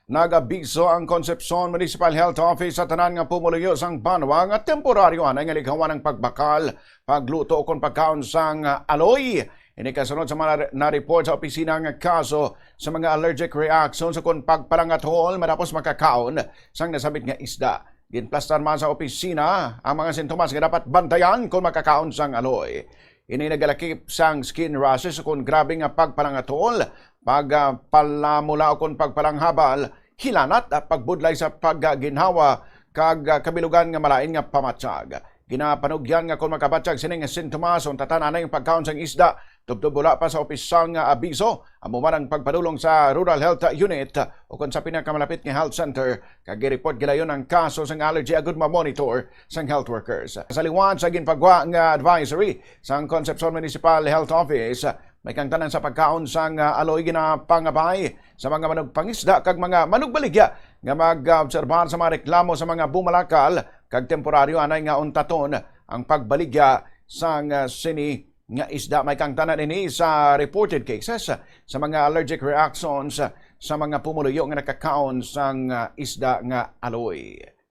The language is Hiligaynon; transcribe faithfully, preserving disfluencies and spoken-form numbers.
Nag-abiso ang Concepcion Municipal Health Office sa tanan nga pumuluyo sang banwa nga temporaryo anay nga ligawan ang pagbakal, pagluto, ukon pagkaon sang aloy. Ini kasunod sa mga na-report sa opisina nga kaso sa mga allergic reactions ukon pagpalangatol matapos makakaon sang nasabit nga isda. Ginplastar man sa opisina ang mga sintomas nga dapat bantayan kon makakaon sang aloy. Ini nagalakip sang skin rashes ukon grabe nga pagpalangatol, pagpalamula ukon pagpalanghabal, hilanat, pagbudlay sa pagginhawa, kag kabilugan nga malain nga pamatyag. Ginapanugyan nga kon makabatyag sining sintomas, untatan anay ang pagkaon sang isda. Tubtob wala pa sa opisyal nga abiso, amo man ang pagpadulong sa Rural Health Unit ukon sa pinakamalapit nga health center, kag i-report gilayon ang kaso sang allergy agud ma-monitor sang health workers. Sa liwat sa ginpagwa nga advisory sang Concepcion Municipal Health Office, may kangtanan sa pagkaon sang, ah, aloy ginapangabay sa mga manugpangisda kag mga manugbaligya nga mag-obserbar sa mga reklamo sa mga bumalakal kag temporaryo anay nga untaton ang pagbaligya sang, ah, sini nga isda. May kangtanan ini sa reported cases sa mga allergic reactions sa mga pumuluyo nga nakakaon sang, ah, isda nga aloy.